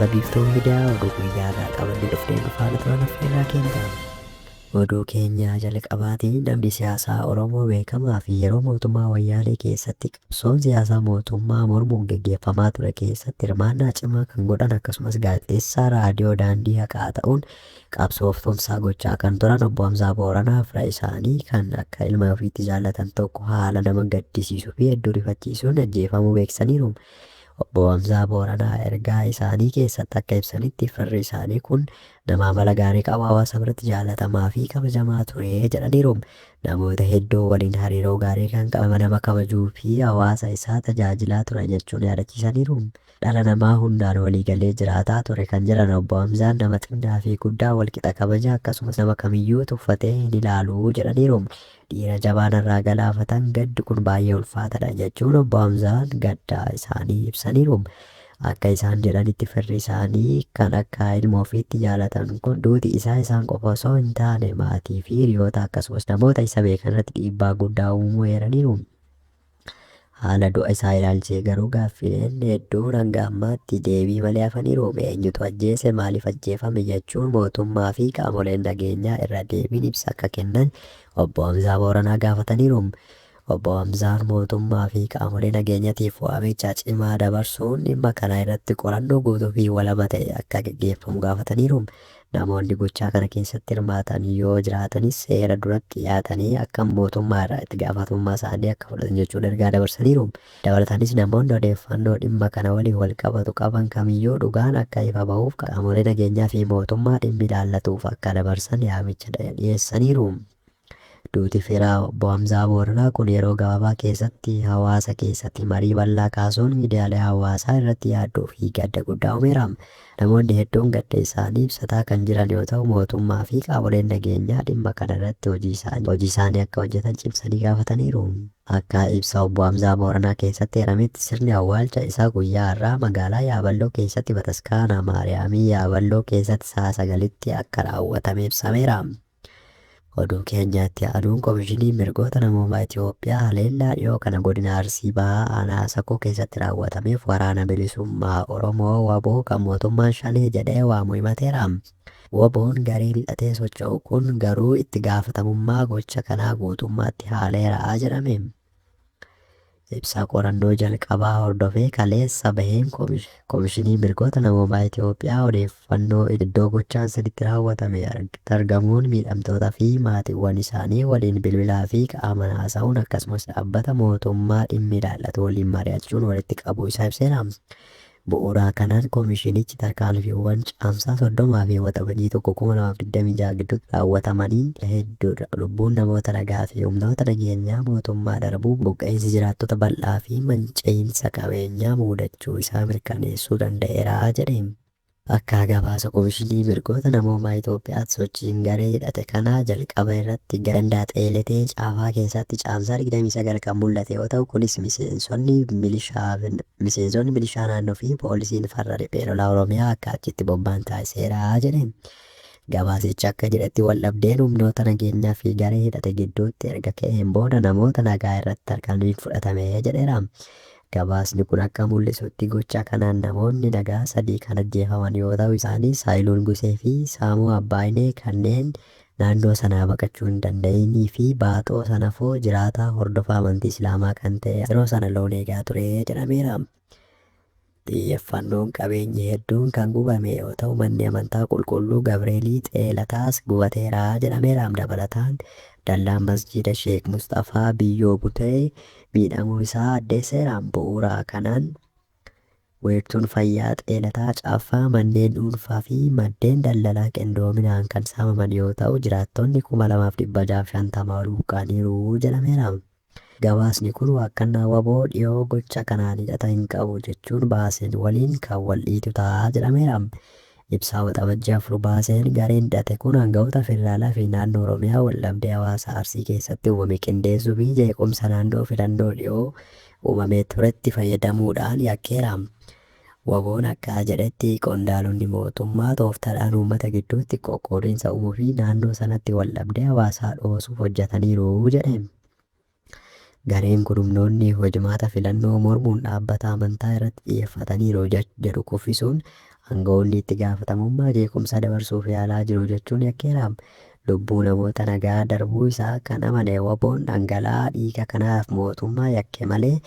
Hordoftoota Biiftuu Miidiyaa, oduu guyyaa irraa qabannee dhufnee nu faana turan affeerraa keenya. Oduu keenya jalqabaatiin, namni siyaasaa Oromoo beekamaa fi yeroo mootummaa Wayyaanee keessatti qabsoon siyaasaa mootummaa mormuun geggeeffamaa ture keessatti hirmaannaa cimaa kan godhan, akkasumas gaazexeessaa raadiyoo Daandii Haqaa ta'uun qabsoof tumsaa gochaa kan turan Obbo Hamzaa Booranaa, fira isaanii kan akka ilma ofiitti jaallatan tokko haala nama gaddisiisuu fi hedduu rifachiisuun ajjeefamuu beeksisaniiru. Obbo Hamzaa Booranaa ergaa isaanii keessatti akka ibsanitti, firri isaanii kun nama amala gaarii qabu, hawaasa biratti jaalatamaa fi kabajamaa ture jedhaniiru. Namoota hedduu waliin hariiroo gaarii kan qabu, nama kabajuu fi hawaasa isaa tajaajilaa ture jechuun yaadachiisaniiru. Dhala namaa hundaan waliigalee jiraataa ture kan jedhan Obbo Hamzaan, nama xinnaa fi guddaa walqixa kabaja, akkasumas nama kamiyyuu tuffatee hin ilaalu jedhaniiru. Dhiira jabaan irraa galaafatan, gaddi kun baay'ee ulfaataadha jechuun Obbo Hamzaan gadda isaanii ibsaniiru. Akka isaan jedhanitti, firri isaanii kan akka ilma ofiitti jaalatan kun duuti isaa isaan qofa osoo hin taane maatii fi hiriyoota akkasumas namoota isa beekan irratti dhiibbaa guddaa uumuu eeraniiru. Haala du'a isaa ilaalchisee garuu gaaffileen hedduun hanga ammaatti deebii malee hafaniiru. Eenyutu ajjeese, maaliif ajjeefame jechuun mootummaa fi qaamoleen nageenyaa irra deebiin ibsa akka kennan Obbo Hamzaa Booranaa gaafataniiru. Obbo Hamzaan mootummaa fi qaamolee nageenyatiif waamicha cimaa dabarsuun dhimma kana irratti qorannoo guutuu fi walaba ta'e akka geggeeffamu gaafataniiru. Namoonni gochaa kana keessatti hirmaatan yoo jiraatanis seera duratti dhiyaatanii akka mootummaa irraa itti gaafatamummaa isaanii akka fudhatan jechuun ergaa dabarsaniiru. Dabalataanis namoonni odeeffannoo dhimma kana waliin wal qabatu qaban kamiyyuu dhugaan akka ifa bahuuf qaamolee nageenyaa fi mootummaa dhimmi ilaallatuuf akka dabarsan yaamicha dhiyeessaniiru. Duuti firaa Obbo Hamzaa Booranaa kun yeroo gabaabaa keessatti hawaasa keessatti marii bal'aa kaasuun miidiyaalee hawaasaa irratti yaaddoo fi gadda guddaa uumeera. Namoonni hedduun gadda isaanii ibsataa kan jiran yoo ta'u, mootummaa fi qaamoleen nageenyaa dhimma kana irratti hojii isaanii akka hojjetan cimsanii gaafataniiru. Akka ibsa Obbo Hamzaa Booranaa keessatti eerametti, sirni awwaalcha isaa guyyaa har'aa magaalaa Yaaballoo keessatti bataskaana Maariyaamii Yaaballoo keessatti sa'a 9tti akka raawwatame ibsameera. Oduu keenyatti aanuun, Komishiniin Mirgoota Namoomaa Itoophiyaa haleellaa dhiyoo kana godina Arsii Bahaa aanaa Asakoo keessatti raawwatameef Waraana Bilisummaa Oromoo, WBO, kan mootummaan Shanee jedhee waamu himateera. WBOn gareen hidhatee socho'u kun garuu itti gaafatamummaa gocha kanaa guutummaatti haaleera jedhame. Ibsa qorannoo jalqabaa hordofee kaleessa baheen, Komishiniin Mirgoota Namoomaa Itoophiyaa odeeffannoo iddoo gochaan sun itti raawwatame argamuun, miidhamtoota fi maatiiwwan isaanii waliin bilbilaa fi qaamaan haasa'uun, akkasumas dhaabbata mootummaa dhimmi ilaallatu waliin mari'achuun walitti qabuu isaa ibseera. Bu'uura kanaan komishinichi tarkaanfiiwwan Caamsaa 30 fi Waxabajjii 1, 2026 gidduutti raawwatamaniin hedduu lubbuun namoota nagaa fi humnoota nageenyaa mootummaa darbuu, buqqa'iinsi jiraattota bal'aa fi manca'iinsa qabeenyaa muudachuu isaa mirkaneessuu danda'eera jedhe. Akka gabaasa Komishinii Mirgoota Namoomaa Itoophiyaatti, sochiin garee hidhate kanaa jalqaba irratti ganda Xeeletee Caafaa keessatti Caamsaa 29 kan mul'ate yoo ta'u, kunis miseensonni milishaa naannoo fi poolisiin farra riphee lolaa Oromiyaa akka achitti bobba'an taasiseera jedhe. Gabaasichi akka jedhetti, waldhabdeen humnoota nageenyaa fi garee hidhate gidduutti erga ka'een booda namoota nagaa irratti tarkaanfiin fudhatame jedheera. Gabaasni kun akka mul'isutti, gocha kanaan namoonni nagaa sadii kan ajjeefaman yoo ta'u, isaanis Haayiluu Nugusee fi Saamuu Abbaayinee kanneen naannoo sanaa baqachuu hin danda'inii fi Baaxoo Sanafoo jiraataa hordofaa amantii Islaamaa kan ta'e yeroo sana loon eegaa ture jedhameera. Xiyyeeffannoon qabeenyi hedduun kan gubame yoo ta'u, manni amantaa Qulqulluu Gabreelii Xeelataas gubateera jedhameera. Dabalataan dallaan masjiida Sheek Musxafaa biyyoo butee miidhamuu isaa addeesseera. Bu'uura kanaan wiirtuun fayyaa Xeelataa Caaffaa, manneen dhuunfaa fi maddeen daldalaa qindoominaan kan saamaman yoo ta'u, jiraattonni 2,650 ol buqqa'aniiru jedhameera. Gabaasni kun waakkannaa WBO dhiyoo gocha kanaan hidhata hin qabu jechuun baaseen waliin kan wal dhiitu ta'a jedhameera. Ibsa Waxabajjii 4 baaseen, gareen hidhate kun aanga'oota federaalaa fi naannoo Oromiyaa waldhabdee hawaasa Arsii keessatti uumame qindeessuu fi jeequmsa naannoo filannoo dhiyoo uumamee turetti fayyadamuudhaan yakkeera. WBOn akka jedhetti, qondaalonni mootummaa tooftaadhaan uummata gidduutti qoqqoodinsa uumuu fi naannoo sanatti waldhabdee hawaasaa dhoosuuf hojjetaniiru jedhe. Gareen kun humnoonni hojmaata filannoo mormuun dhaabbata amantaa irratti xiyyeeffataniiru jedhu kuffisuun aangawoonni itti gaafatamummaa jeequmsa dabarsuuf yaalaa jiru jechuun yakkeera. Lubbuu namoota nagaa darbuu isaa kan amane WBO'n dhangala'aa dhiiga kanaaf mootummaa yakke malee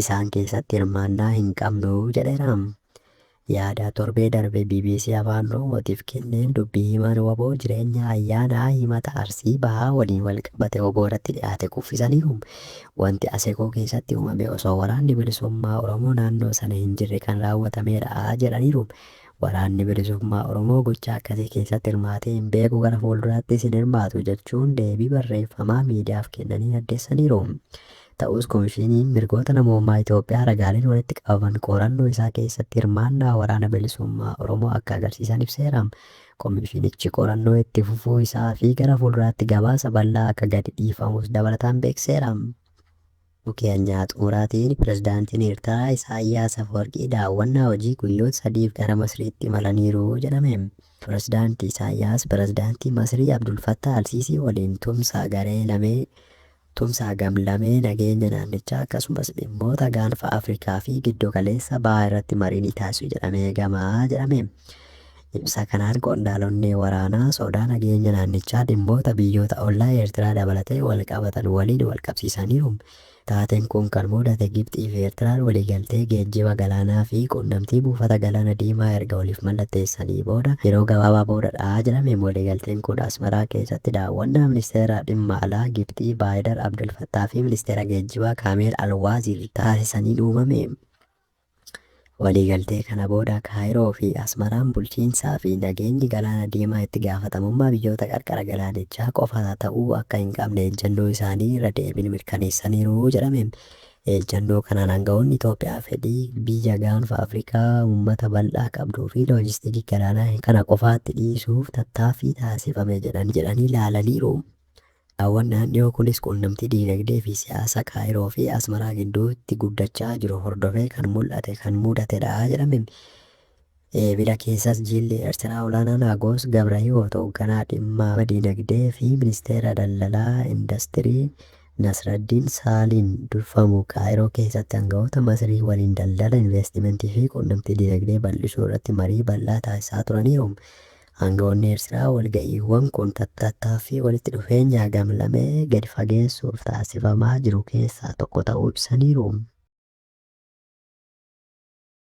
isaan keessatti hirmaannaa hin qabnu jedheera. Yaada torbee darbe BBC Afaan Oromootiif kenneen dubbii himaan WBO jireenya ayyaanaa himata Arsii Bahaa waliin wal qabate WBO irratti dhiyaate kuffisaniiru. Wanti Asekoo keessatti uumame osoo waraanni bilisummaa Oromoo naannoo sana hin jirre kan raawwatamedha jedhaniiru. Waraanni bilisummaa Oromoo gocha akkasii keessatti hirmaatee hin beeku, gara fuulduraattis hin hirmaatu jechuun deebii barreeffamaa miidiyaaf kennanii addeessaniiru. Ta'us Komishiniin Mirgoota Namoomaa Itoophiyaa ragaaleen walitti qabaman qorannoo isaa keessatti hirmaannaa waraana bilisummaa Oromoo akka agarsiisan ibseera. Komishinichi qorannoo itti fufuu isaa fi gara fuulduraatti gabaasa bal'aa akka gadi dhiifamus dabalataan beekseera. Keenyaa xumuraatiin pirezidaantiin Eertiraa Isaayyaas Afwerqii daawwannaa hojii guyyoota sadiif gara Masriitti imalaniiru jedhame. Pirezidaanti Isaayyaas pirezidaantii Masrii Abdul Fattah Alsiisii waliin tumsa garee lamee tumsa gamlamee nageenya naannichaa akkasumas dhimmoota gaanfa Afrikaa fi giddu galeessa bahaa irratti marii ni taasisu jedhamee eegama jedhame. Ibsa kanaan qondaalonni waraanaa sodaa nageenya naannichaa dhimmoota biyyoota ollaa Eertiraa dabalatee wal qabatan waliin wal qabsiisaniiru. Taateen kun kan mudate Gibxii fi Eertiraan waliigaltee geejjiba galaanaa fi quunnamtii buufata galaana diimaa erga waliif mallatteessanii booda yeroo gabaabaa boodadha jedhame. Waliigalteen kun Asmaraa keessatti daawwannaa ministeera dhimma alaa Gibxii Baayidar Abdul Fattaa fi ministeera geejjibaa Kaameel Alwaazir taasisaniin uumame. Waliigaltee kana booda Kaayiroo fi Asmaraan bulchiinsaa fi nageenyi galaana diimaa itti gaafatamummaa biyyoota qarqara galaanichaa qofa ta'uu akka hin qabne ejjennoo isaanii irra deebiin mirkaneessaniiru jedhame. Ejjennoo kanaan aangawoonni Itoophiyaa fedhii biyya gaanfa Afrikaa uummata bal'aa qabduu fi loojistikii galaanaa kana qofaatti dhiisuuf tattaaffii taasifame jedhanii ilaalaniiru. Daawwannaan dhiyoo kunis quunnamtii diinagdee fi siyaasa Kaayiroo fi Asmaraa gidduutti guddachaa jiru hordofee kan mul'ate kan mudatedha jedhame. Eebila keessas jilli Eertiraa olaanaan Hagoos Gabrahiwoot hoogganaa dhimma diinagdee fi ministeera daldalaa indastirii Nasraddiin Saaliin durfamu Kaayiroo keessatti aangawoota Masrii waliin daldala investimentii fi quunnamtii diinagdee bal'isuu irratti marii bal'aa taasisaa turaniiru. Aangawoonni Eertiraa walga'iiwwan kun tattaaffii walitti dhufeenya gamlamee gadi fageessuuf taasifamaa jiru keessaa tokko ta'uu ibsaniiru.